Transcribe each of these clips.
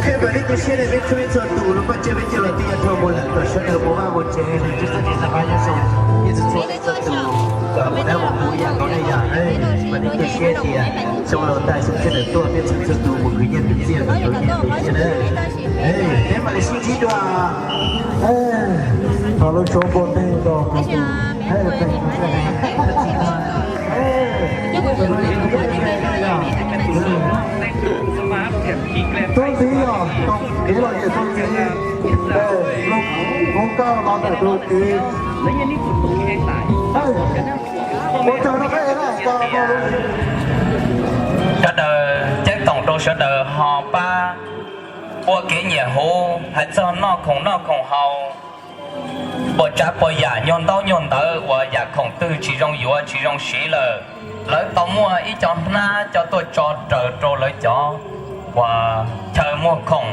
Peb txhua txhua tus los pab tsev peb coj los tiag, dhau mus lawm kom sawv daws mus vaj mus tsev, nws tsis txhob tsis txhob pab nyob zoo, ib txhia txhua ib txhia tus kom mus dab mus kuv yam rau nej yam, mas nej cia siab tias xyoo laus tag xyoo tshiab lawm tuaj peb txhua txhua tus mus khwv nyiaj khwv txiaj, khwv nyiaj khwv txiaj na. Peb mam li sib ntsib dua. Thov lub suab npuaj teg rau tub ntxiv, tub ntxiv yog kev lom zem tub ntxiv, kuv koj los ntawm tus txiv. Ua tsaug rau peb na, sawv daws ceeb toom rau sawv daws ho pab ua kev nyiam huv, hais txog noj khoom noj khoom haus, puas tsav puas yam nyuag ntaub nyuag ntawv uas yam khoom twg tsis zoo yuav tsis zoo siv lawm, lawv tau muaj ib co hnab coj tuaj tso raws rau lawv cov uas chaw muag khoom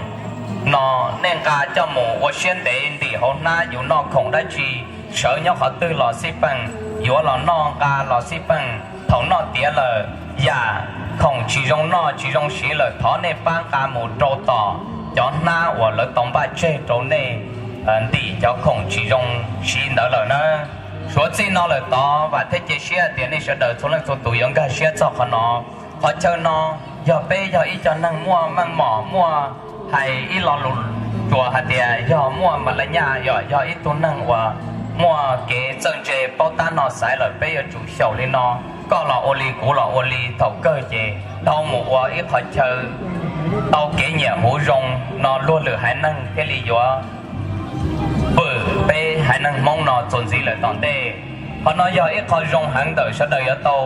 no, nej nqa coj mus ua siab ntev ntim hauv hnab, yus noj khoom dab tsi, sawv nyob qhov twg los xij peem, yuav los noj nqa los xij peem. Thaum noj tiav lawm, yam khoom tsis zoo noj tsis zoo siv lawm, thov nej pab nqa mus rau tom cov hnab uas lawv tau npaj tseg rau nej ntim cov khoom tsis zoo siv ntawd lawm na. Suav txij no lawm tod vam thiab cia siab tias nej sawv daws txhua leej txhua tus yuav nkag siab txog qhov no. Qhov chaw no yog peb yog ib co neeg muaj meej mom muaj hais ib lo lus tsuas hais tias yog muaj mas laj nyaj yom, yog ib tug neeg uas muaj kev txawj ntse paub tab no xaiv lawm peb yuav tsum xyaum li no. Koj los ua li kuv los ua li, thaum kawg ces dhau mus ua ib qho chaw tau kev nyiam huv zoo no luag lwm haiv neeg thiaj li yuav pwm peb haiv neeg Hmoob no txuas ntxiv lawm tom ntej. Qhov no yog ib qho zoo heev ntawm sawv daws yuav tau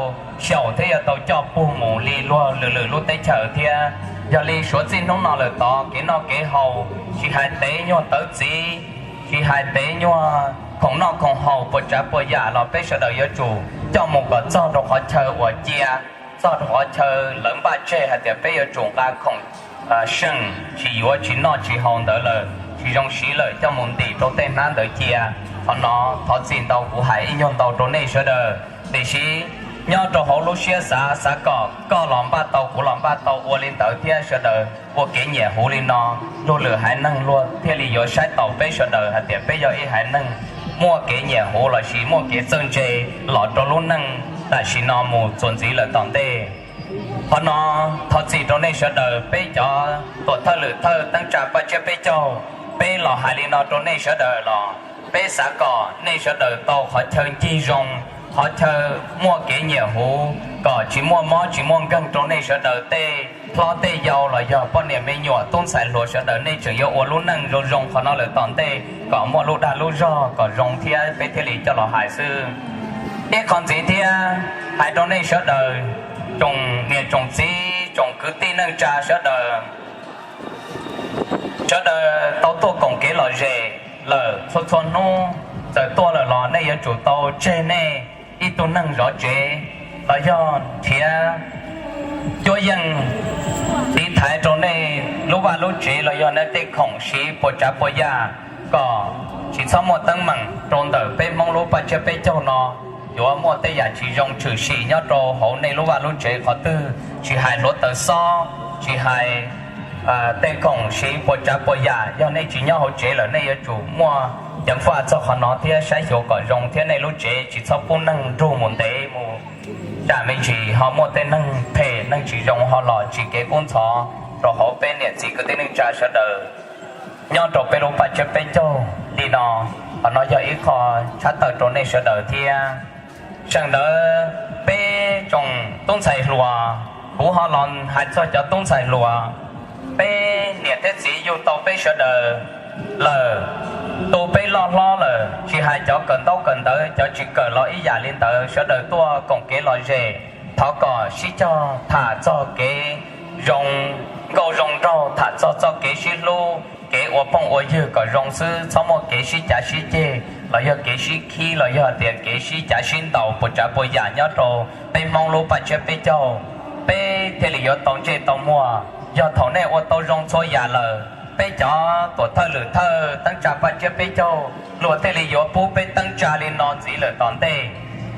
xyaum thiab yuav tau coj puag mus li luag lwm lwm lub teb chaws thiab. Yog li suav txij hnub no lawm tod kev noj kev haus, tsis hais tev nyuag tawv txiv, tsis hais tev nyuag khoom noj khoom haus puas tsav puas yam los peb sawv daws yuav tsum coj mus kom txog rau qhov chaw uas cia, txog rau qhov chaw lawv npaj tseg hais tias peb yuav tsum nqa khoom seem tsis yuav tsis noj tsis haus ntawd lawm tsis zoo siv lawm coj mus ntim rau tej hnab ntawd cia. Qhov no thov txim ntau kuv hais ib nyuag ntau rau nej sawv daws, tiam sis nyob rau hauv lub siab xav xav kom koj los npaj tau kuv los npaj tau ua li ntawd thiab sawv daws ua kev nyiam huv li no, luag lwm haiv neeg luag thiaj li yuav saib taus peb sawv daws hais tias peb yog ib haiv neeg muaj kev nyiam huv lossis muaj kev txawj ntse los rau lub neej tam sim no mus txuas ntxiv lawm tom ntej. Qhov no thov txim rau nej sawv daws, peb cov tuam thawj lwm thawj teeb tsa paj tsiab peb caug, peb los hais li no rau nej sawv daws los peb xav kom nej sawv daws tau qhov chaw ncig zoo, qhov chaw muaj kev nyiam huv, kom tsis muaj mob tsis muaj nkeeg rau nej sawv daws tej hlob tej yau los yog poj niam me nyuam tub ntxhais hluas sawv daws nej tseem yuav ua lub neej zoo zoo qhov no lawm tom ntej kom muaj lub dag lub zog kom zoo thiab peb thiaj li coj los hais xwb. Ib qho ntxiv thiab hais rau nej sawv daws, tsoom niam tsoom txiv tsoom kwv tij neej tsa sawv daws, sawv daws tau tuaj koom kev lom zem lawm txhua txhua hnub, txawm tuaj lawm los nej yuav tsum tau tseg nej ib tug neeg zov tsev los yog nrhiav cuab yeej tiv thaiv rau nej lub vaj lub tsev los yog nej tej khoom siv puas tsav puas yam kom tsis txhob muaj teeb meem rau ntawm peb Hmoob lub paj tsiab peb caug no. Yuav muaj tej yam tsis zoo tshwm sim nyob rau hauv nej lub vaj lub tsev qhov twg, tsis hais hluav taws xob, tsis hais tej khoom siv puas tsav puas yam, yog nej tsis nyob hauv tsev lawm nej yuav tsum muaj ceev faj txog qhov no thiab saib xyuas kom zoo thiab nej lub tsev tsis txhob pub neeg nrug mus ntev mus tsam me ntsis ho muaj tej neeg phem neeg tsis zoo ho los tsim kev kub ntxhov rau hauv peb niam txiv kwv tij neej tsa sawv daws nyob rau peb lub paj tsiab peb caug li no. Qhov no yog ib qho tshaj tawm rau nej sawv daws thiab. Seem ntawd peb tsoom tub ntxhais hluas, kuv ho los hais txog cov tub ntxhais hluas, peb niam thiab txiv yug tau peb sawv daws lawm, tu peb loj hlob lawm, tsis hais cov kawm ntaub kawm ntawv cov tsis kawm los ib yam li ntawd, sawv daws tuaj koom kev lom zem, thov kom sib cog tham txog kev zoo, nkauj zoo nraug, tham txog txoj kev sib hlub, kev ua phooj ua ywg kom zoo xwb, txhob muaj kev sib cav sib ceg los yog kev sib khib los yog tias kev sib cav sib ntaus puas tsav puas yam nyob rau peb Hmoob lub paj tsiab peb caug, peb thiaj li yuav tau ntsej tau muag. Yog thaum nej ua tau zoo txhua yam lawm, peb cov tuam thawj lwm thawj teeb tsa paj tsiab peb caug luag thiaj li yuav pub peb teeb tsa li no ntxiv lawm tom ntej.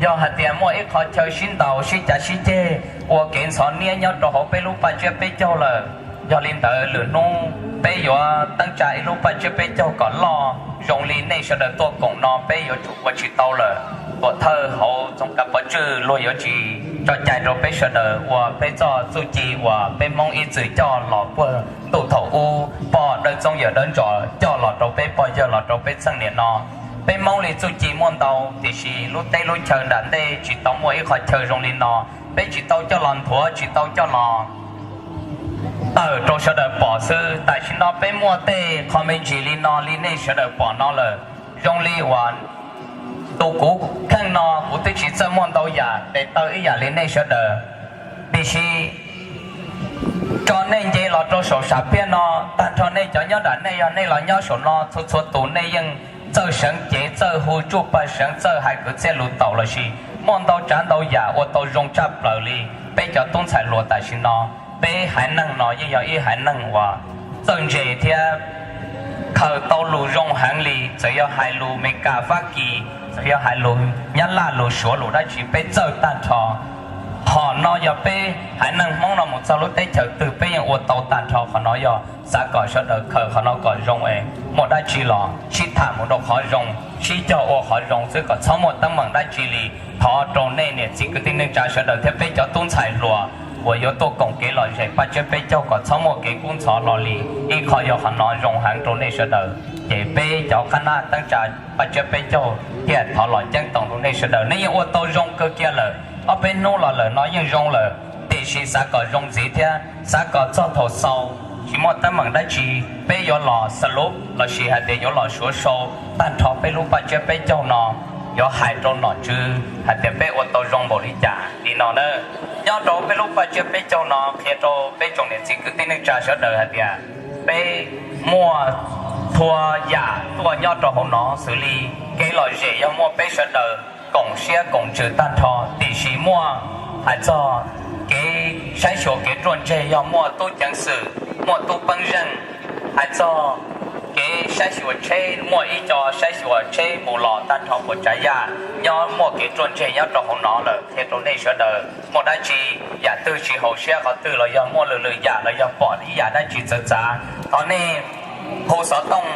Yog hais tias muaj ib qho chaw sib ntaus sib cav sib ceg ua kev ntxhov niab nyob rau hauv peb lub paj tsiab peb caug lawm, Yog li ntawd lwm hnub peb yuav teeb tsa ib lub paj tsiab peb caug kom loj zoo li nej sawv daws tuaj koom no peb yuav tsum ua tsis tau lawm. Tuam thawj hauv Txoov Kav Pov Tswj luag yuav tsis tso cai rau peb sawv daws ua peb txoj txuj ci uas peb Hmoob ib txwm coj los puag ntuj thaum ub pog Dawb Txoob Yawm Dawb Ntsos coj los rau peb pog yawg los rau peb txheej niam no. Peb Hmoob li txuj ci muaj ntau tiam sis lub teb lub chaw nram ntej tsis tau muaj ib qhov chaw zoo li no. Peb tsis tau coj los nthuav tsis tau coj los tawm rau sawv daws pom xwb. Tam sim no peb muaj tej qho me ntsis li no li nej sawv daws pom no lawm. Zoo li uas tus kuv kheej no kuv twb tsis txawj muaj ntau yam tes taw ib yam li nej sawv daws, tiam sis tso nej nce los rau saum sam phiaj no, tag nrho nej cov nyob nram nej yog nej los nyob saum no txhua txhua tus nej yeej txawj seev cev txawj hu tsuj pawg seev txawj hais kwv txhiaj lus taum lossis muaj ntau tsav ntau yam ua tau zoo tshaj plaws li. Peb cov tub ntxhais hluas tam sim no peb haiv neeg no yeej yog ib haiv neeg uas txawj ntse thiab khaws tau lus zoo heev li. Txawm yog hais lus Meskas Fab Kis, txawm yog hais lus Nyab Laj lus Suav lus dab tsi peb txawj tag nrho. Qhov no yog peb haiv neeg Hmoob no mus txog lub teb chaws twg peb yeej ua tau tag nrho. Qhov no yog xav kom sawv daws khaws qhov no kom zoo es muaj dab tsi los sib tham mus rau qhov zoo, sib cog ua qhov zoo xwb kom txhob muaj teeb meem dab tsi li. Thov rau nej niam txiv kwv tij neej tsa sawv daws thiab peb cov tub ntxhais hluas uas yuav tuaj koom kev lom zem paj tsiab peb caug kom txhob muaj kev kub ntxhov hlo li. Ib qho yog qhov no zoo heev rau nej sawv daws, ces peb cov qab nab teeb tsa paj tsiab peb caug thiaj thov los ceeb toom rau nej sawv daws. Nej yeej ua tau zoo kawg kiag lawm, ob peb hnub los lawm no yeej zoo lawm, tiam sis xav kom zoo ntxiv thiab xav kom txog thaum xaus tsis muaj teeb meem dab tsi, peb yuav los xaluv lossis hais tias yuav los suav sau tag nrho peb lub paj tsiab peb caug no, yuav hais rau nom tswv hais tias peb ua tau zoo npaum li cas li no na. Nyob rau peb lub paj tsiab peb caug no qhia rau peb tsoom niam txiv kwv tij neej tsa sawv daws hais tias peb muaj txhua yam tuaj nyob rau hauv no xws li kev lom zem yog muaj peb sawv daws koom siab koom ntsws tag nrho, tiam sis muaj hais txog kev saib xyuas kev ruaj ntseg yog muaj tub ceev xwm, muaj tub peeb zeej. Hais txog kev saib xyuas tsheb muaj ib co saib xyuas tsheb mus los tag nrho puas tsav yam nyob muaj kev ruaj ntseg nyob rau hauv no lawm. Qhia rau nej sawv daws muaj dab tsi yam twg tsis haum siab qhov twg los yog muaj lwm lwm yam los yog pom ib yam dab tsi txawv txav, thov nej hu xov tooj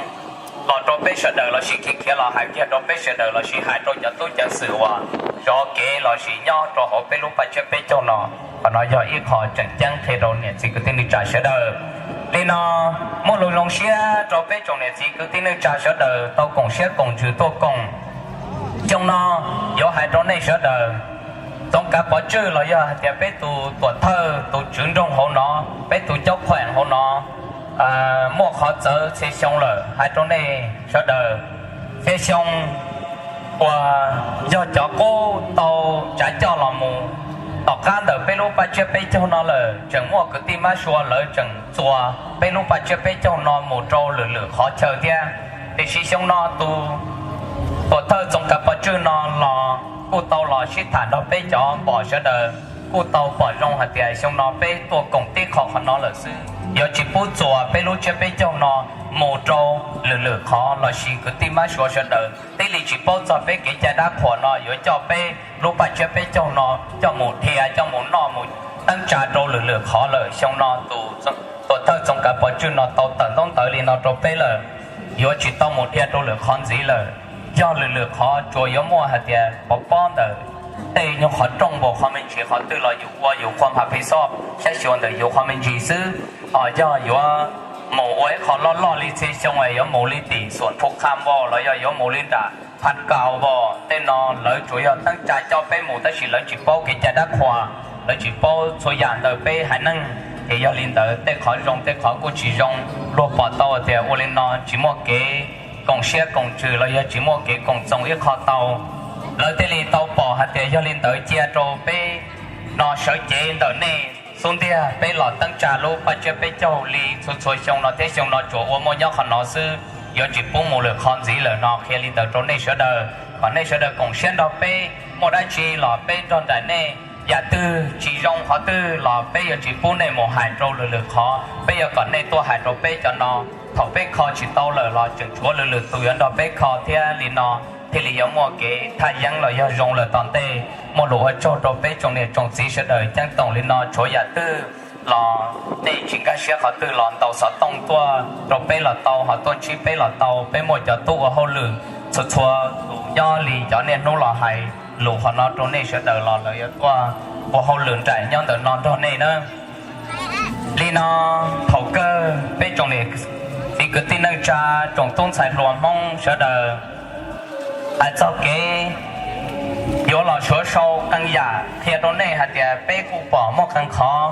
los rau peb sawv daws lossis khiav khiav los hais kiag rau peb sawv daws lossis hais rau cov tub ceev xwm uas zov kev lossis nyob rau hauv peb lub paj tsiab peb caug no. Qhov no yog ib qho tseem ceeb qhia rau niam txiv kwv tij neej tsa sawv daws. Li no muaj lus zoo siab rau peb tsoom niam txiv kwv tij neej tsa sawv daws tau koom siab koom ntsws tuaj koom. Xyoo no yuav hais rau nej sawv daws, Txoov Kav Pov Tswj los yog hais tias peb tus tuam thawj tus tswv nroog hauv no, peb tus caub qhuam hauv no, muaj qhov txawv txhia xyoo lawm hais rau nej sawv daws. Txhia xyoo uas yog cov qub tau tsav coj los mus tom qab ntawm peb lub paj tsiab peb caug no lawm, tseem muaj kwv tij mab sua lawv tseem txuas peb lub paj tsiab peb caug no mus rau lwm lwm qhov chaw thiab. Tiam sis xyoo no tus tuam thawj Txoov Kav Pov Tswj no los kuj tau los sib tham nrog peb cov npom sawv daws, kuj tau pom zoo hais tias xyoo no peb tuaj koom tib qho qhov no lawm xwb, yuav tsis pub txuas peb lub tsiab peb caug no mus rau lwm lwm qhov lossis kwv tij mab sua sawv daws thiaj li tsis paub txog peb kev cai dab qhuas no yuav coj peb lub paj tsiab peb caug no coj mus dhia coj mus noj mus teeb tsa rau lwm lwm qhov lawm. Xyoo no tus tuam thawj Txoov Kav Pov Tswj no tau tawm ntaub ntawv li no rau peb lawm, yuav tsis tau mus dhia rau lwm qhov ntxiv lawm. Yog lwm lwm qhov tsuas yuav muaj hais tias pov pob ntawm tej nyuag qhov rooj npaum qhov me ntsis qhov twg los yus ua yus qhua npha phi xoj saib xyuas ntawm yus qhov me ntsis xwb. Ho yog yuav mus ua ib qho loj loj li txhia xyoo es yuav mus li tim Xuam Thu Qha npaum los yog yuav mus li nram Pha Kaus npaum tej no lawv tsuas yog teeb tsa coj peb mus tab sis lawv tsis paub kev cai dab qhuas, lawv tsis paub txhua yam ntawm peb haiv neeg. Ces yog li ntawd tej qhov zoo tej qhov kuj tsis zoo. Luag pom tau tias ua li no tsis muaj kev koom siab koom ntsws los yog tsis muaj kev koom txoos ib qho tau. Lawv thiaj li tau pom hais tias yog li ntawd cia rau peb no sawv cev ntawm nej xub ntiag peb los teeb tsa lub paj tsiab peb caug li txhua txhua xyoo no thiab xyoo no tsuas ua muaj nyob qhov no xwb, yuav tsis pub mus lwm qhov ntxiv lawm no qhia li ntawd rau nej sawv daws kom nej sawv daws koom siab nrog peb, muaj dab tsi los peb nrog nraim nej. Yam twg tsis zoo qhov twg los peb yuav tsis pub nej mus hais rau lwm lwm qhov, peb yuav kom nej tuaj hais rau peb cov no. Thaum peb kho tsis tau lawm los tseem tshuav lwm lwm tus yuav nrog peb kho thiab li no thiaj li yuav muaj kev thaj yeeb los yog zoo lawm tom ntej. Muaj lus ua tsaug rau peb tsoom niam tsoom txiv sawv daws ceeb toom li no, tshuav yam twg los nej tsis nkag siab qhov twg los ntaus xov tooj tuaj rau peb los tau, ho tuaj ntsib peb los tau. Peb muaj cov tub ua hauj lwm txhua txhua tus nyob li cov niaj hnub los hais lus qhov no rau nej sawv daws los lawv yuav tuaj ua hauj lwm nraim nyob ntawm no nrog nej na. Li no, thaum kawg peb tsoom niam txiv kwv tij neej tsa, tsoom tub ntxhais hluas Hmoob sawv daws, hais txog kev yuav los suav sau qee yam qhia rau nej hais tias peb kuj pom muaj qee qhov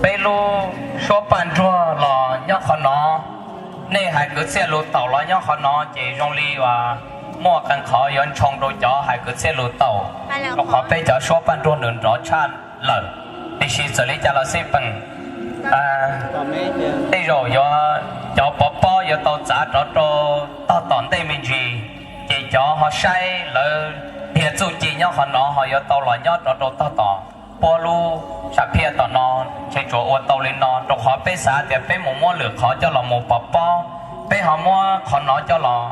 peb lub suab paj nruag los nyob qhov no, nej hais kwv txhiaj lus taum los nyob qhov no, ces zoo li uas muaj qee qhov yuav ntshoo rau cov hais kwv txhiaj lus taum, rau qhov peb cov suab paj nruag nws nrov tshaj lawm. Tiam sis txawm li cas los xij peem, tej zaum yuav cov pov pob yuav tau txav rov rau tog tom ntej me ntsis, ces cov ho saib lawv dhia txuj ci nyob qhov no ho yuav tau los nyob rov rau tog tom puab lub sam phiaj tom no. Ntshe tsuas ua tau li no, rau qhov peb xav tias peb mus muab lwm qhov coj los mus pov pob, peb ho muab qhov no coj los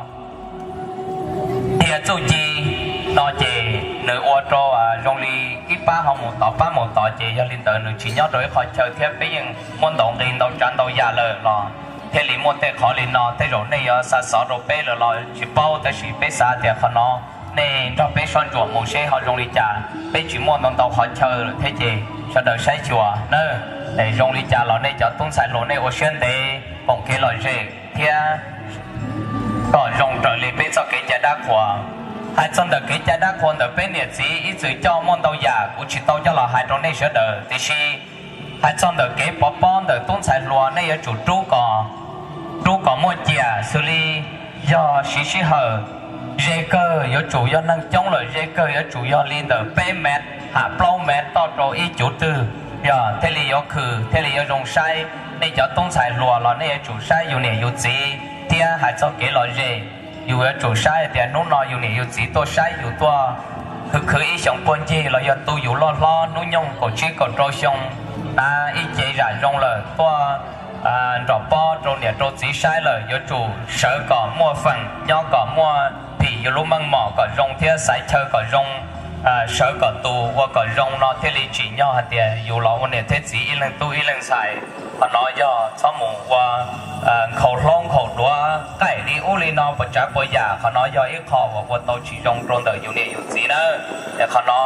dhia txuj ci no, ces nws ua rau zoo li ib pab ho mus tod pab mus tod, ces yog li ntawd nws tsis nyob rau ib qho chaw thiab. Peb yeej muab ntaus nqi ntau tsav ntau yam lawm los thiaj li muaj tej qhov li no. Tej zaum nej yuav xa xov rau peb lawm los tsis paub, tab sis peb xav tias qhov no nej nrog peb soj ntsuam mus seb ho zoo li cas. Peb tsis muaj ntau ntau qhov chaw lawm thiab, ces sawv daws saib xyuas na. Zoo li cas los nej cov tub ntxhais hluas nej ua siab ntev koom kev lom zem thiab kom zoo raws li peb txoj kev cai dab qhuas. Hais txog ntawm kev cai dab qhuas ntawm peb niam txiv ib txwm coj muaj ntau yam kuv tsis tau coj los hais rau nej sawv daws, tiam sis hais txog ntawm kev pov pob ntawm tub ntxhais hluas nej yuav tsum rub kom, rub kom muaj ciam xws li yog siv sij hawm, ze kawg yuav tsum yog neeg coob lawm, ze kawg yuav tsum yog li ntawm peb mev ham plaub mev toj rau ib cuv twg, yog thiaj li yuav khwm thiaj li yuav zoo saib. Nej cov tub ntxhais hluas los nej yuav tsum saib yus niam yus txiv thiab hais txog kev lom zem, yus yuav tsum saib tias hnub no yus niam yus txiv tuaj saib yus tuaj khwv khwv ib xyoos puag ncig los yog tu yus loj hlob hnub nyoog kaum tsib kaum rau xyoo, na ib ce zam zoo lawm tuaj nrom pob rau niam rau txiv saib lawm, yuav tsum sawv kom muaj feem, nyob kom muaj phim yus lub meej mom kom zoo thiab xaiv chaw kom zoo, sawv kom tus ua kom zoo no thiaj li tsim nyog hais tias yus los ua niam thiab txiv ib leeg tub ib leeg ntxhais. Qhov no yog txhob mus ua nkhaus hlaub nkhaus duav qaim li ub li no puas tsav puas yam, qhov no yog ib qho uas ua tau tsis zoo rau ntawm yus niam yus txiv na. Es qhov no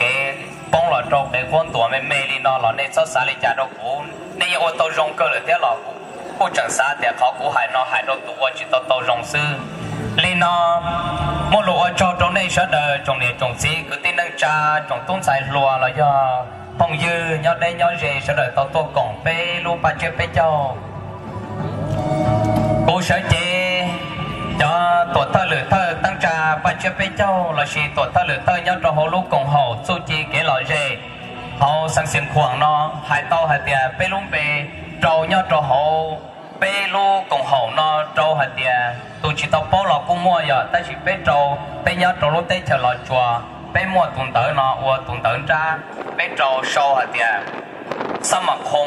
kev poob los rau kev quab ntuas me me li no los nej txhob xav li cas rau kuv, nej yeej ua tau zoo kawg lawm thiab los kuv kuj tseem xav tias qhov kuv hais no hais rau tus ua tsis tau tau zoo xwb. Li no, muaj lus ua tsaug rau nej sawv daws tsoom niam tsoom txiv kwv tij neej tsa, tsoom tub ntxhais hluas los yog phooj ywg nyob deb nyob ze sawv daws tau tuaj koom peb lub paj tsiab peb caug. Kuv sawv cev cov tuam thawj lwm thawj teeb tsa paj tsiab peb caug lossis tuam thawj lwm thawj nyob rau hauv lub koom haum txuj ci kev lom zem hauv Xeev Xias Khuam no hais tau hais tias peb lub npe rau nyob rau hauv peb lub koom haum no rau hais tias tus tsis tau paub los kuj muaj yom, tab sis peb rau, peb nyob rau lub teb chaws Los Tsuas, peb muaj tus ntawv no ua tus ntawv nrab, peb rau sau hais tias Xab Mas Khoo,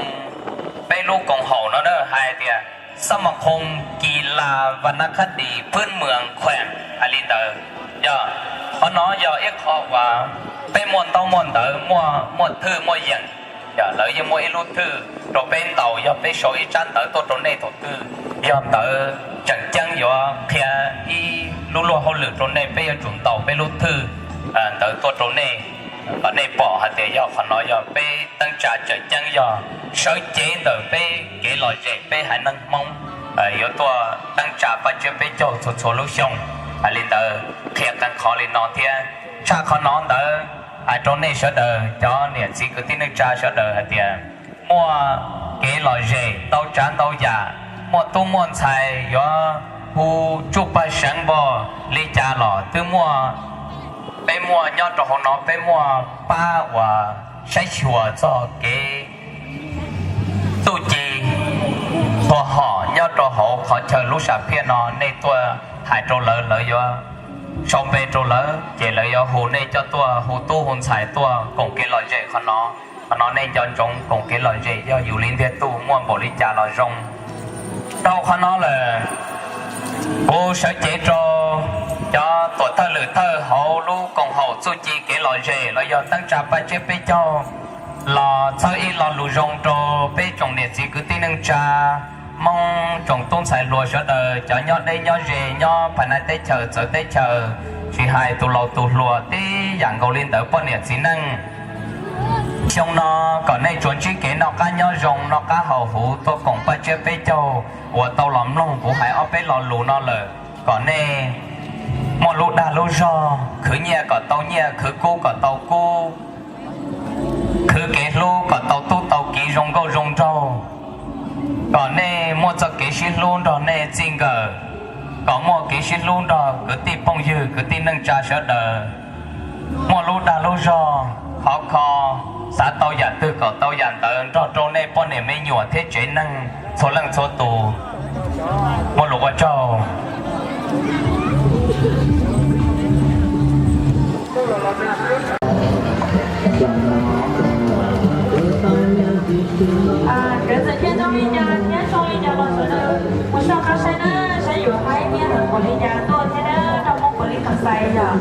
peb lub koom haum no na hais tias Xab Mas Khoo Kis Las Vas Nas Khab Dis Phwb Mws Khuam hais li ntawd. Yog qhov no yog ib qho uas peb muaj ntaub muaj ntawv, muaj thwj muaj yeem, yog lawv yeej muaj ib lub thwj rau peb ntaus, yog peb sau ib tsab ntawv tuaj rau nej thaum twg, yog ntawv tseem ceeb yuav qhia ib lub luag hauj lwm rau nej, peb yuav tsum ntaus peb lub thwj ntawd tuaj rau nej, kom nej pom hais tias yog qhov no yog peb teeb tsa tseem ceeb, yog sawv cev ntawm peb kev lom zem peb haiv neeg Hmoob yuav tuaj teeb tsa paj tsiab peb caug txhua txhua lub xyoo. Hais li ntawd qhia qee qhov li no thiab. Tshaj qhov no ntawd hais rau nej sawv daws cov niam txiv kwv tij neej tsa sawv daws hais tias muaj kev lom zem ntau tsav ntau yam, muaj tub muaj ntxhais yuav hu tsuj paj seev npog li cas los twb muaj. Peb muaj nyob rau hauv no, peb muaj pab uas saib xyuas txog kev txuj ci txhua hom nyob rau hauv qhov chaw lub sam phiaj no, nej tuaj hais rau lawv, lawv yuav sau npe rau lawv, ces lawv yuav hu nej coj tuaj, hu tub hu ntxhais tuaj koom kev lom zem qhov no. Qhov no nej nco ntsoov, koom kev lom zem yog yus li ntiag tug, muaj npaum li cas los zoo. Dhau qhov no lawm, kuv sawv cev rau cov tuam thawj lwm thawj hauv lub koom haum txuj ci kev lom zem los yog teeb tsa paj tsiab peb caug Los txhawb ib lo lus zoo rau peb tsoom niam txiv kwv tij neej tsa Hmoob, tsoom tub ntxhais hluas sawv daws, cov nyob deb nyob ze, nyob Phas Nais teb chaws, txawv teb chaws, tsis hais tus laus tus hluas, tib yam nkaus li ntawd poj niam txiv neej. Xyoo no kom nej tsuas ntsib kev noj qab nyob zoo, noj qab haus huv, tuaj koom paj tsiab peb caug uas tau los mloog kuv hais ob peb lo lus no lawm, kom nej muaj lub dag lub zog, khwv nyiaj kom tau nyiaj, khwv kub kom tau kub, khwv kev hlub kom tau tub tau kiv zoo nkauj zoo nraug, kom nej muaj txoj kev sib hlub nrog nej txij nkawm, kom muaj kev sib hlub nrog kwv tij phooj ywg, kwv tij neej tsa sawv daws, muaj lub dag lub zog khov kho, xav tau yam twg kom tau yam ntawd nrog rau nej poj niam me nyuam thiab tsev neeg txhua leej txhua tus. Muaj lus ua tsaug. Nkawd txawm thiaj zoo li cas thiab zoo li cas los sawv daws mus soj qab saib na, saib yuav haib thiab heev npaum li cas tuaj thiab na, rau Hmoob puav leej kam xais yom.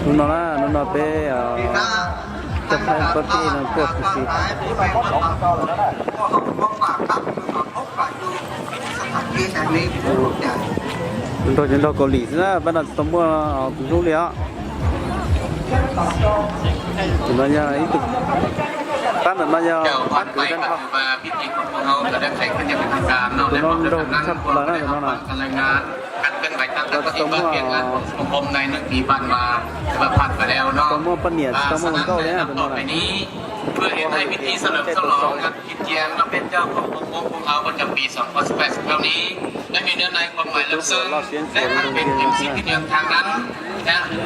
Hnub no na, hnub no peb coj pab pab pib no tuaj khuv si. Nrog cov nrog Kaus Lim xwb na, pab no tsis tau muaj kuv hlub li os. Tus no yog ib tug, pab ntawm no yog pab kwv dab nrho. Tus no nrog tshaj plaws na, tus no na. Tsis tau muaj, tsis tau muaj poj niam, tsis tau muaj hluas nkauj li na, tus no na. Ua hauj lwm ces tsis tau sau li.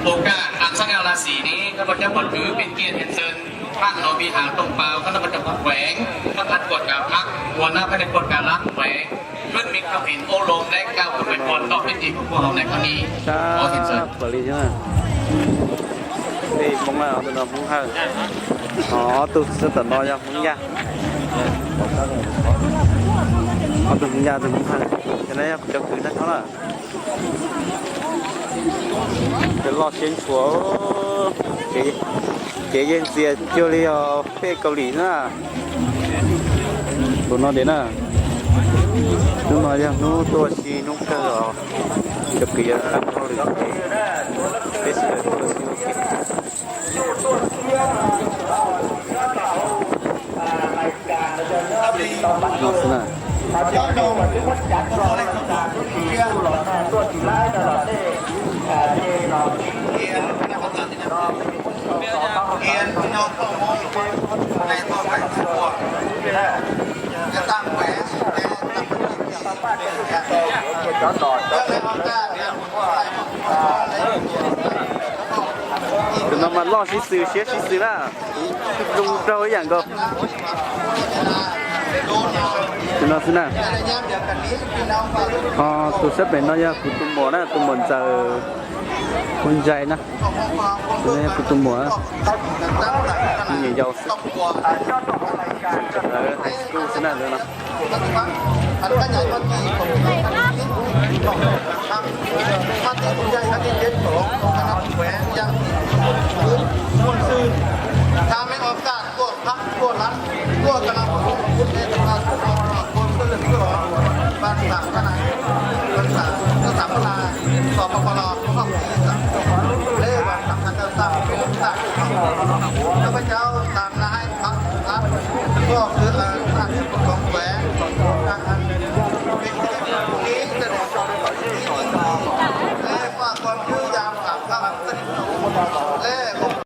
โอกาสอันสง่าราศีนี้ ข้าพเจ้าขอถือเป็นเกียรติเรียนเชิญทุกท่านเนาะ วิหารตรงเปา คณะประจำแขวง ประธานกวดกาพรรค หัวหน้าพนักงานกวดการัฐแขวง ขึ้นมีความเห็นโอ้ลมและกล่าวคำอวยพรต่อพิธีของพวกเราในครั้งนี้ ขอเรียนเชิญ Hmoob Hawj, ob tug xwb tom no yog Hmoob Yaj. Ob tug Hmoob Yaj, tus Hmoob Hawj, cov no yog cov kwv dab nrho na. Cov loj siab ntshua, kev yeej ntxias cuag li os peb Kaus Lim na. Tus no tias na, hnub no yog hnub tuaj si hnub kawg os, cov kwv yuav tag hauj lwm ces peb sawv daws tuaj si ua ke. No xwb na. Tus no mas loj sib xws siab sib xws na, zoo nraug ib yam nkaus. Tus no xwb na. Ho tus sab pem no yog kuv tus muam na, tus muam ntxawm Huab Ntsais na. Tus no yog kuv tus muam, me nyuam yaus xwb, high school xwb na tus no.